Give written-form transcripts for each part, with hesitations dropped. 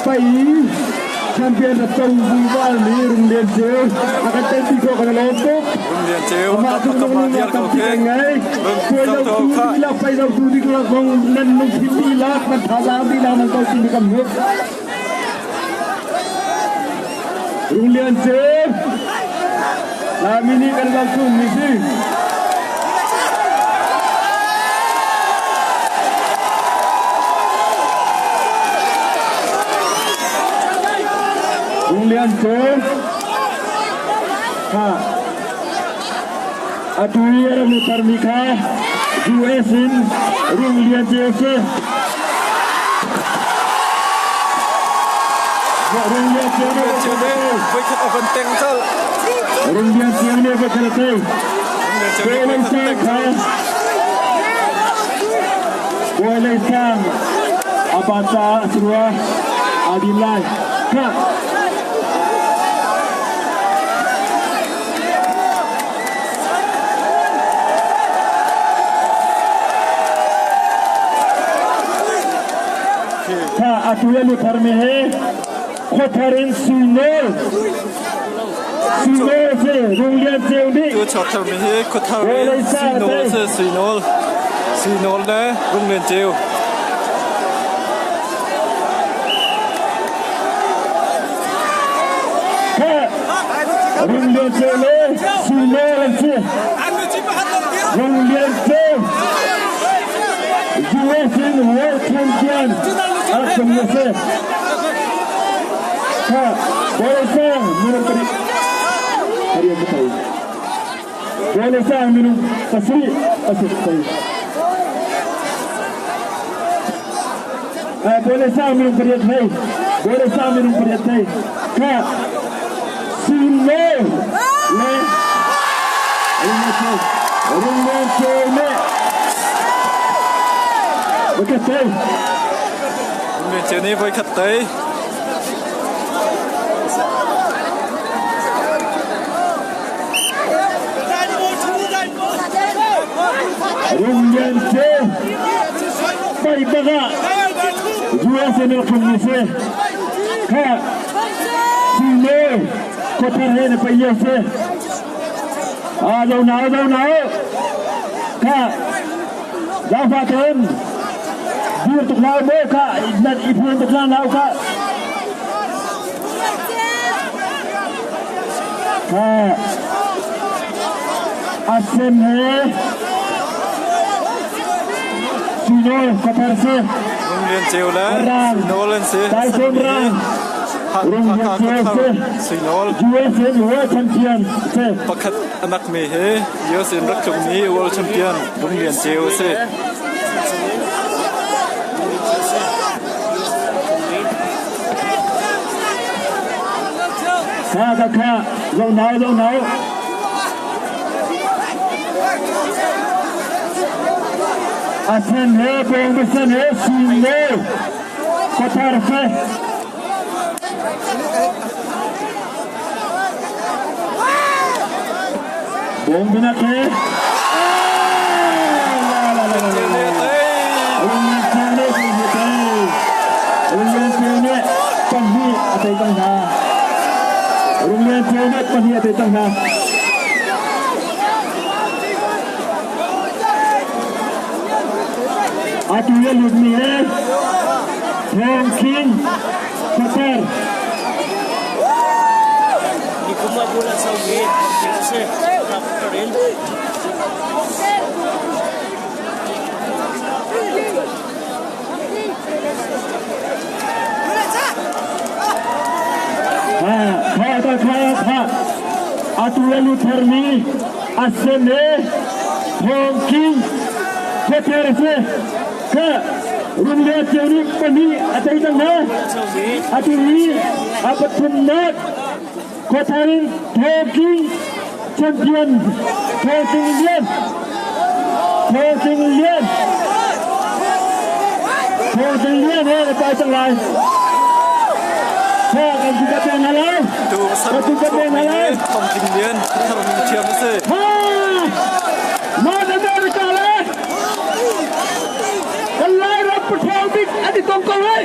Pai champion a co zungzal mi Rung Lian Ceu a kan telpi khawh kan lawm tuk. Rung Lian Ceu Amah a cung ka nung ma nung diar ko tampi ke. kan ngei. Rung Puai zo lo to tu kha. dihlak pai lo tu dihlak zong nan lungthin dihlak nan thazaang dihlak nan ko timi kan hmuh. Rung Lian Ceu Laimi nih kan zohchun mi si. Rung Lian Ceu ha atu i a rak tharmi kha US in Rung Lian Ceu si. Rung Lian Ceu Rung Lian Ceu nih voikhat a van teng colh. Rung Lian Ceu nih voikhat a tei. Rung Lian Ceu nih voikhat a teng colh. Bawi Lei Sang apa caah a si rua aa din lai. Khah. Kha atu le luthar mi he khuathar in Suinawl Suinawl si Rung Lian Ceu nih Tu chuak mi hi khuathar in Suinawl si Suinawl Suinawl le Rung Lian Ceu. Rung Lian Ceu le Suinawl an si. Rung Lian Ceu US in World Champion a tum na si. Kha Bole Sang minung pari pari an thai. Bole Sang minung pasarih a si thai. Bole Sang minung pariat thai. Bole Sang minung pariat thai. Kha Sin le le Rung Lian Ceu le Voikhat tei. Rung Lian Ceu nih voikhat tei. Rung Lian Ceu pai baka US in rak mi si. Kha Sile khuathar he na pai lio si. Ah zo nau zo nau. Kha zafa ten dir tuk lai mo kha nan i phuan tuk lai nau kha. Kha Asem he Sino khuathar si. Rung Lian Ceu le Suinawl an si. Tyson Rang. Hakha Khuathar Suinawl. USA World Champion si. Pakhat anak mi hi US in rak tlungmi World Champion Rung Lian Ceu a si. Kha kha kha zo nau zo nau. Asen he pong besen he sin le Qatar fe. Bong binak he. Pahnih a tei cang hna. Atu i a lutmi hi Thawng Khin Khuater. Nikum ah bual a comi a si. Rak in. Ha kha kha kha kha atu a lut tharmi a sen he Thawng King Khuater a si. Kha Runglia cio nih pahnih a tei cang hna. Atu hi a pathumnak Khuathar in Thawng King champion Thawng King Lian Thawng King Lian Thawng King Lian he na pai cang lai. Kha kan tu ka peng hna lai. Tu san Kan tu ka peng hna lai. Thawng King Lian Khuathar thiam a si. Ha! North America le kan Lairam paṭhawng bik an i tong ko lai.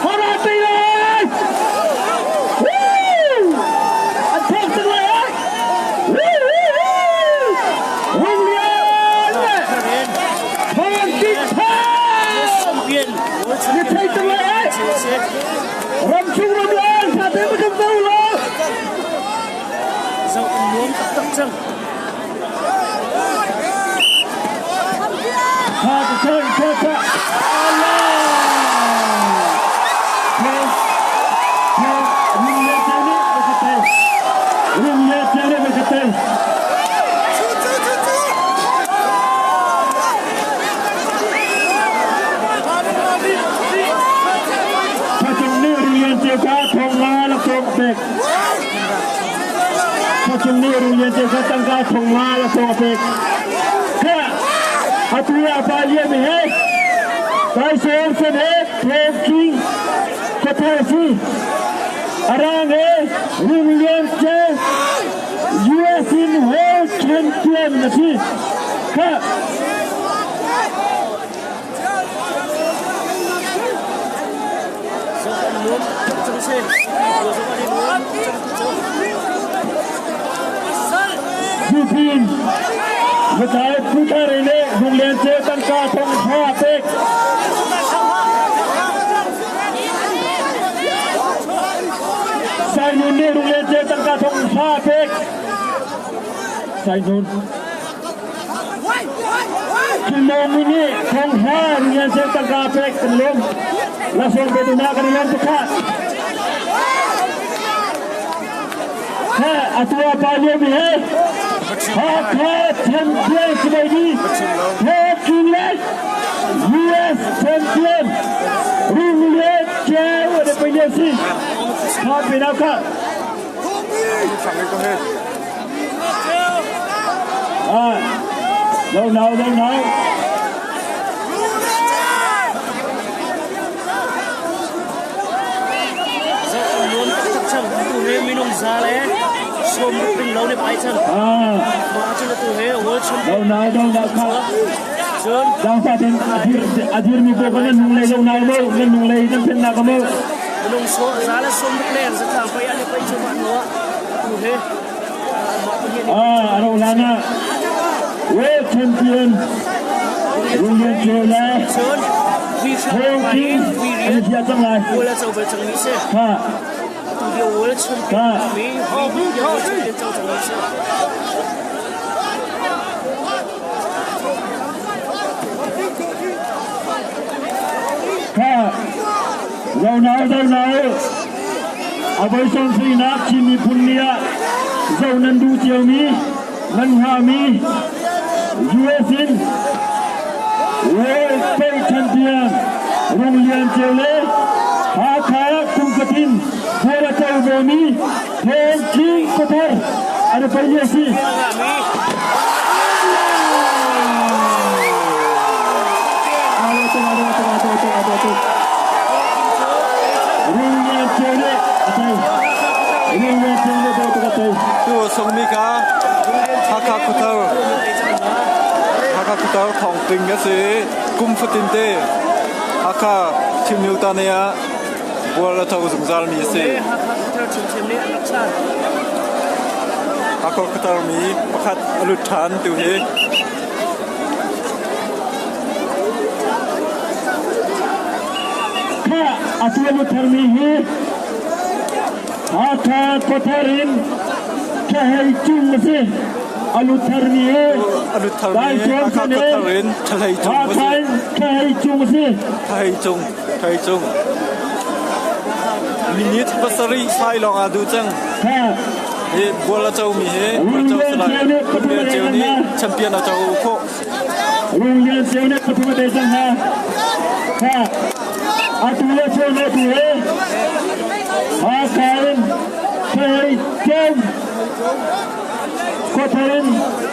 Hara tei lai. Ramchung ramleng tha tein kan zo law. Zoh an nuam taktak cang. Tha tha tha tha. Allah! Tha tha rum le chane bakate. Rum le chane bakate. Thachung nih Rilian Ceu kha thong nga laksawng a pek. Thachung nih Rilian Ceu kha tangka thong nga laksawng a pek. Kha atu ah pa liam he Taisawm sen he Thong King Khuathar si Arang he Rilian Ceu US in World Champion a si. Kha Zupin Zakai Putari le Lunglen ce tangka thong tha pek. Sainun nih Lunglen ce tangka thong tha pek. Sainun Chinmi nih thonghla rian ser tangka pek kan lawm. Lasawng pe tu na kan i lawm tuk khah. He atu ah pa lio mi he Hakha champion si bai di he Kinglet US champion Rung Le Cheu de pe lio si. Kha pe nau kha. Lâu nào, lâu nào. Nuam taktak cang tu he minung za le som ping lo ne pai cang ma cun tu he world champion Lâu nào, lâu nào kha. Cun Dang sa ten adir adir mi ko kan nung lei lâu nào mo, kan nung lei kan pen na ka mo. Minung so za le som le an zatlang pai an pai chuma no tu he Ah, aro lana. World champion. Runglian Cheu le. Cun Hong King. An thia cang lai. World a co bal cang mi si. Ha. Tu lio world champion mi mi world champion co cang mi si. Kha. Zo nau zo nau. Avoi som sinak Chin miphun ni ah zo nan duh ciomi nan hngahmi US in World State Champion Rung Lian Ceu le Hakha kum fatin bual a co vemi Thawng King Khuathar an i paih lio si. Tu sungmi ka Hakha Khuathar Hakha Khuathar thawngping a si kum fatin te Hakha Thimyu ta ne ah bual a tho zungzal mi a si. Hakha Khuathar mi pakhat a lut ṭhan tu hi. Kha atu a lut tharmi hi Hakha Khuathar in Ṭhahei Cung a si. A lut tharmi hi A lut tharmi Hakha Khuathar in Ṭhahei Cung a si. Hakha in Ṭhahei Cung a si. Ṭhahei Cung, Ṭhahei Cung. Minute pasarih fai lawng aa duh cang. Hi bual a comi hi bual co si lai. Runglian Ceu nih champion a co khawh. Runglian Ceu nih pathum a tei cang hna. Kha atu le cheu ne tu he Hakha in Thei Cem Khuathar in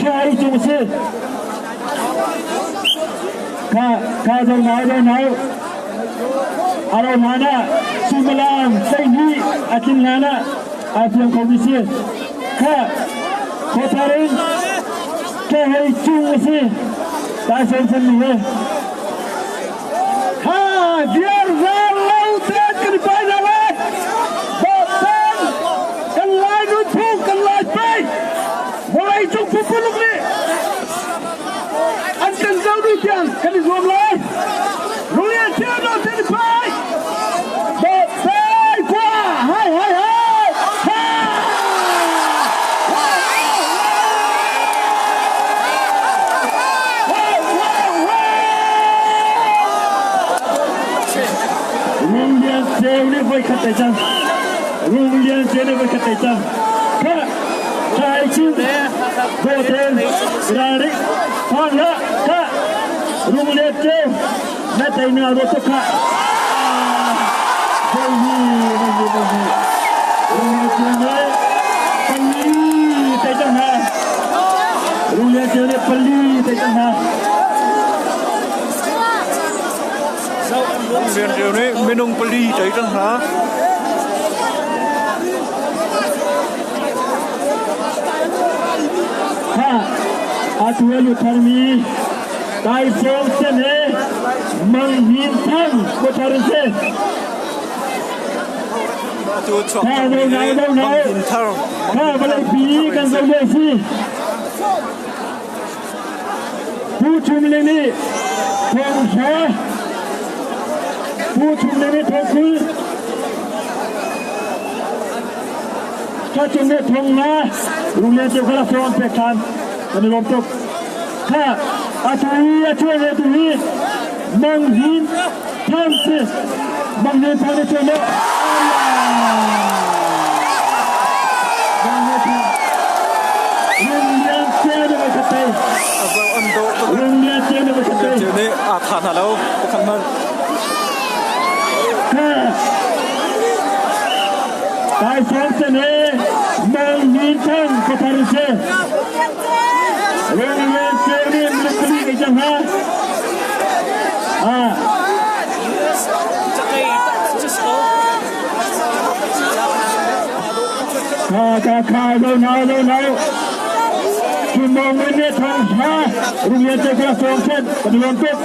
Thei Cung si. Kha kha zo nau zo nau Aro hlan ah suimilam 12 a tlin hlan ah aa fiang khomi si. Kha khuathar in kehei cung a si. Taisawm sen mi he. Ha diar zar lo te kan pai na le. Bawtan kan lai nunphung kan lai pai. Vawlei cung pupuluk nih An kan zoh dih tiang kan i zuam lai. Rullian thiam lo ten i pai. Ceu nih voi khat tei cang. Rung Lian Ceu nih voi khat tei cang. Kha Thai Chin Dawten Ralrik Phang la kha Rung Lian Ceu na tei na ro tuk kha. Voi hi voi hi voi hi Rung Lian Ceu nih pali tei cang hna. Rung Lian Ceu nih pali tei cang hna. Rianṭuan nih minung pali ṭei cang hna. Ha, atu a lut tharmi Taisawm sen he Mang Hin Thang khuathar an si. Atu chuak tharmi hi Mang Hin Thar. Ha, vawlei pi kan zoh lio si. Pu Chum Ling nih Thawng Hla, Pu Chum Ling nih Thawng Khul, Tha Cung nih Thawng Nga, Rung Lian Ceu kha laksawng an pek ṭhan. Kan i lawm tuk. Kha atu hi a chuah ve tu hi Mang Hin Thang si. Mang Hin Thang nih chuah maw? Mang Hin Thang. Rung Lian Ceu nih voi khat tei. A zo an dawh tuk. Rung Lian Ceu nih voi khat tei. Ceu nih aa tha hna lo. Pakhat hmanh. Kha Taisawm sen he Mang Hin Thang khuathar si. Rung Lian Ceu nih minung pali ngei cang hna. Ah. Kha kha kha lo nau lo nau. Sumong min ne thong ha Rung Lian Ceu kha sawm sen kan lawm tuk.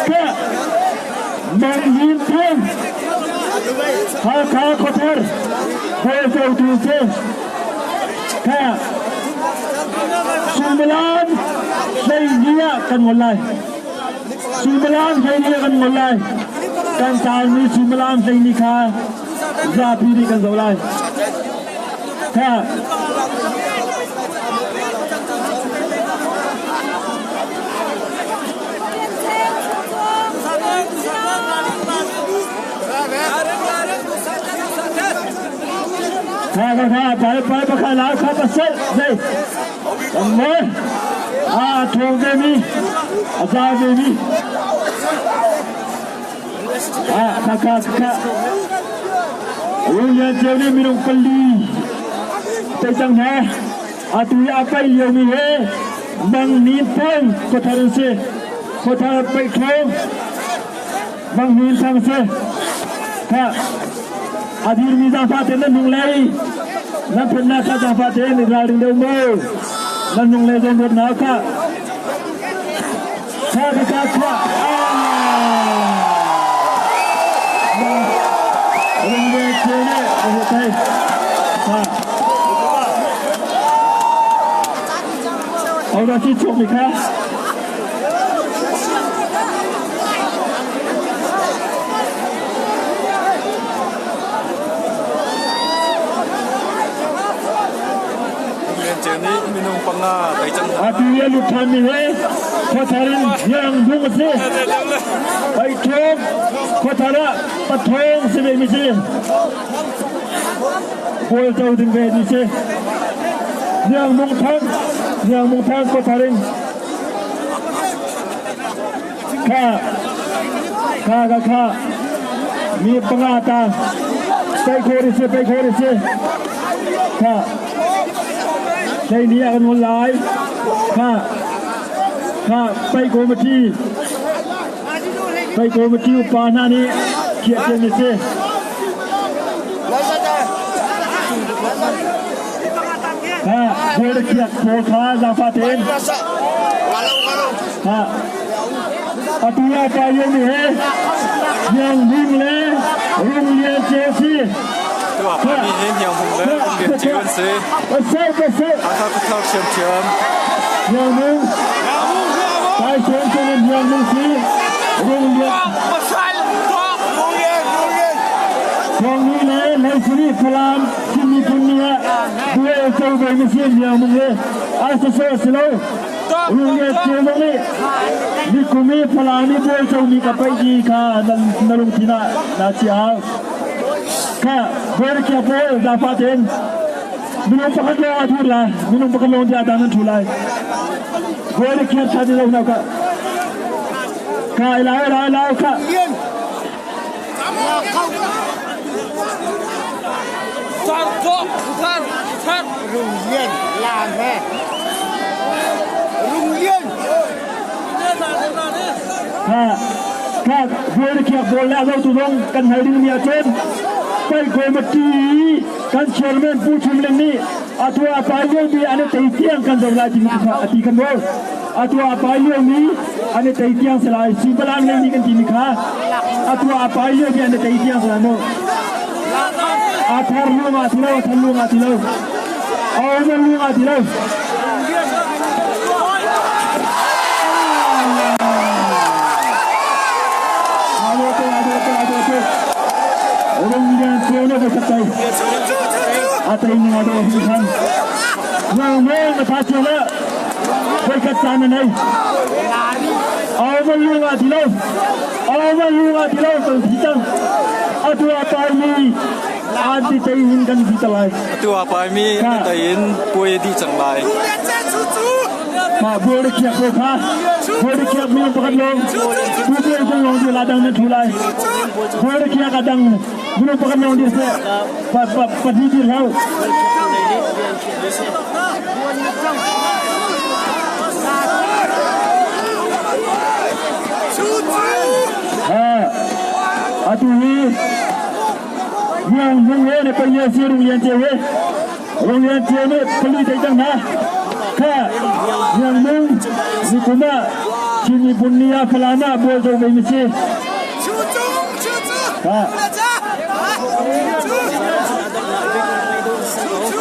Kha Mang Hin Thang Hakha khuathar Khualco tu si. Kha Suimilam 12 ah kan ngol lai. Suimilam 12 ah kan ngol lai. Kan taarmi suimilam 12 kha zapi nih kan zoh lai. Kha Kha kha kha pai pai pakha la kha pasal dei kan moi a thong ve mi a za ve mi a kha kha kha Rung Lian Ceu nih minung pali tei cang hna atu i a pai lio mi he Mang Nin Thang khuathar an si khuathar paih thong Mang Nin Thang si kha a dirmi zaangfah tein nan hnunglei nan phennak kha zaangfah tein i ralring deuh mu nan hnunglei zawn ruat hna kha kha kha kha Rungve chene thai ha Ora si chok mi kha Lian Ceu nih minung panga tei cang hna. Atu i a lut ṭhanmi hi khuathar in Hniang Hmung a si. Paithawng khuathar ah pathawng si vemi si. Kawlco ding ve ni si. Hniang Mung Thang, Hniang Mung Thang khuathar in Kha kha kha kha mi panga ta pai khori se pai khori se kha thei ni a kan ngol lai kha kha pai committee pai committee upa hna nih khiah cem ni se Ha, bual khiak pawl kha zaangfah tein. Ha, atu ah pa lian mi he Hniang Hmung le Rung Lian Ceu si. Tu ah pa mi he Hniang Hmung le Rung Lian Ceu an si. Pasal pasal. Hakha khuthar thiamthiam. Hniang Hmung. Tai Song Song in Hniang Hmung si. Rung Lian. Thawng ni le Leisiri Falam Chin miphun ni ah duel co ve mi si Hniang Hmung he a sasawh si lo. Rung Ceu zong nih nikum i Falam i bual comi ka paih ti kha na lungthin ah naa chiah. Kha Borikia pawl zafa ten minung pakhat lawng a thur lai. Minung pakhat lawng dia dang an thu lai. Borikia tha ni lo na ka. Ka ilai lai lai kha. Rung Lian Lam he Rung Lian Ha ka Borikia pawl le a zotu zong kan hal ding mi ahcun Pai Committee kan chairman Pu Chum Ling nih atu a pai liomi an i tei tiang kan zoh lai timi kha a ti kan maw atu a pai liomi an i tei tiang si lai Sipalang lei nih kan timi kha atu a pai liomi an i tei tiang si lai mu a thar lung ah ti lo a thar lung ah ti lo a oman lung ah ti lo Atu a paimi tei in puai dih cang lai. Ma bual khiak ko kha bual khiak mi pakhat lawng tu te kong lawng tu la dang na thu lai bual khiak a dang minung pakhat lawng dir seh pa pa pahnih dir hau ha atu hi Yang hung he ne panya si rung yan che he rung yan che ne pali dei cang hna kha yang mung ni kuma Chin miphun ni ah Falam ah bual zo ve mi si ha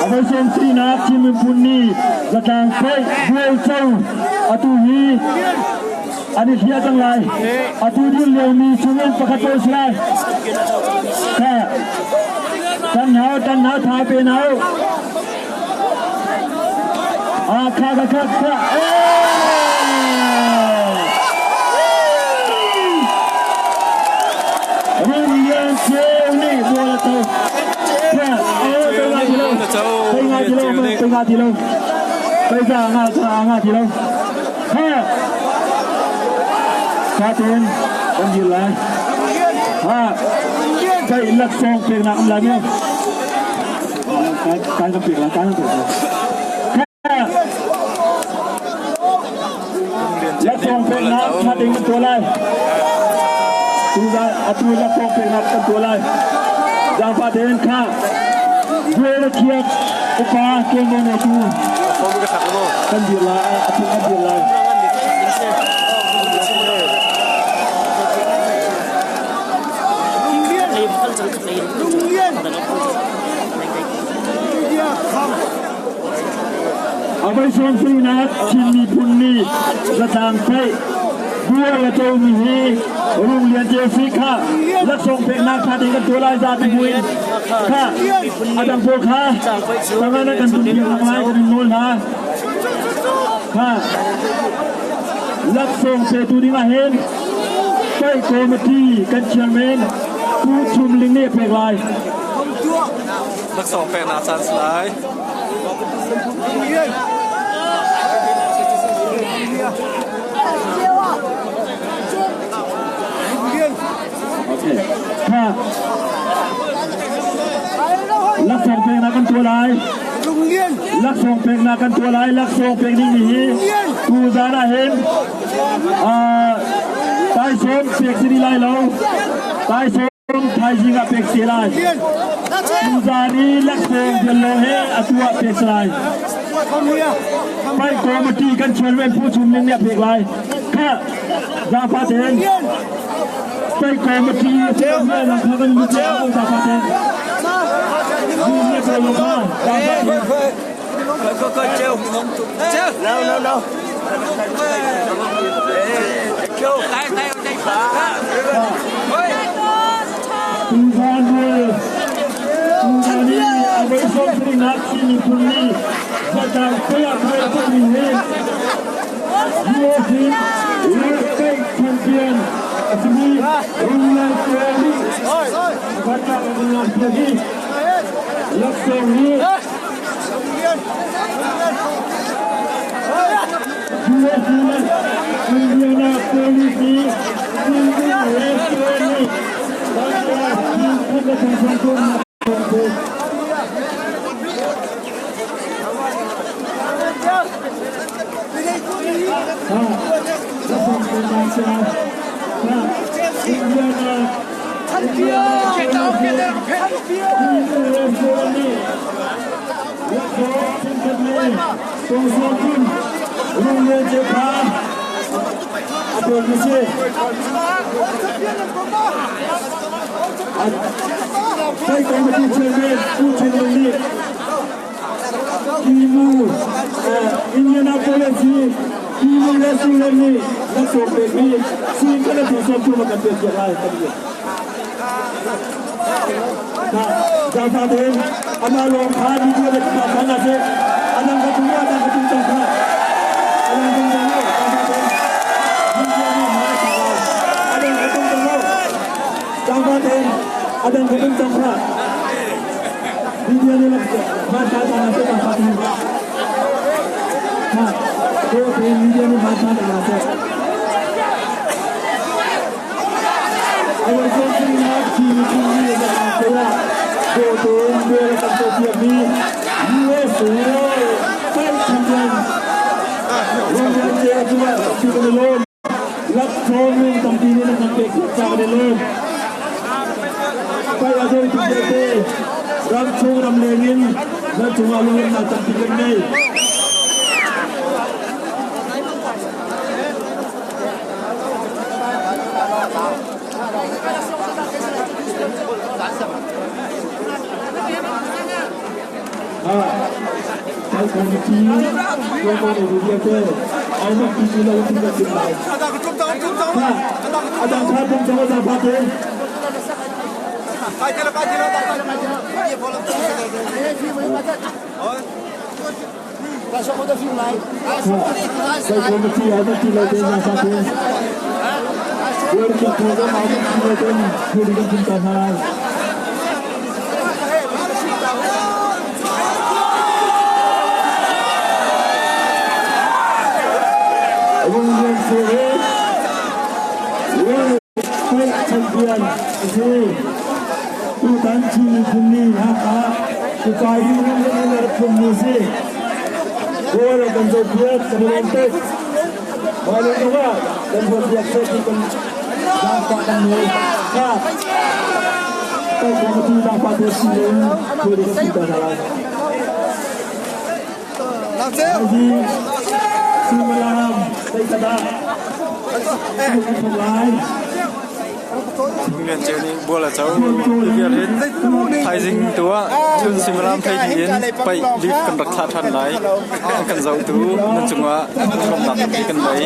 Avoi som sinak Chin miphun ni zatlang phei bual co atu hi an i hliah cang lai. Atu dil liomi chungin pakhat pawl si lai. Kha tan hau tan hau tha pe hau. Ah kha kha kha kha. Rung Lian Cheu nih bual a co. Kha oh pe nga ti lo. Pe nga ti lo pe nga ti lo. Pe za nga nga ti lo. Ha! Satin kan dir lai. Ha! Kai laksawng peknak um lai mi. Kai kan pek lai, kai kan pek lai. Ha! Laksawng peknak tha ding kan tuah lai. Tu atu laksawng peknak kan tuah lai. Zaangfah tein kha bual thiak upa tuanvo ngeitu kan dir lai a phung kan dir lai. Avoi sawm sinak Chin miphun nih zatlang theih buar le comi hi Rung Lian Ceu si kha laksawng peknak tha ding kan tuah lai zapi buin kha a dang pawl kha tangana kan tun piak lai kan in nawl hna kha laksawng petu ding ah hin State Committee kan chairman Pu Chum Ling nih pek lai. Laksawng peknak caan si lai. Okay. Kha laksawng peknak kan tuah lai. Laksawng peknak kan tuah lai. Laksawng pek ding mi hi tu zan ah hin taisawm pek si lai lo. Taisawm thaizing ah pek si lai. Tu zan i laksawng vial lo he atu ah pek si lai. Pai committee kan chairman Pu Chum Ning nih a pek lai. Kha zafa ten State committee chairman kha kan lu zafa ten. No, no, no. Tuzan ni avoi som nak Chin miphun ni zatang paya paya mi he European World Champion a simi Runglan Tuani pakhatnak Runglan Tuani laksawng hi US Indiana Police Indian Restaurant Indianapolis hi Timu Restaurant nih laksawng pekmi sing kan tu sawm tu kan pek piak lai kan ti. Zafa te ama long kha ni tu le pa kha na se anang ka tu anang ka tu chang kha anang tung chang lo zafa te anang ka tung chang lo zafa te anang ka tung chang kha video ni lak ma ta ta na se zafa te ha ko te video ni ma ta ta na se Ram chung ram leng in nan cungah lungin tampi kan ngei. Champion si tutan Chin phunni Hakha ukai phunni si Goal kan zo piak kan lom tek Malu nga kan zo piak se ti kan jang pa kan noi ka kai ko tu da pa te si le ko de si ta na Ji Simalam kai kada lai Lunglen Ceu nih bual a co. Hi vial hin thaizing tu ah chun suimilam 12 in paih lift kan rak thlah ṭhan lai. An kan zohtu nan cungah lawmhnak tampi kan ngei.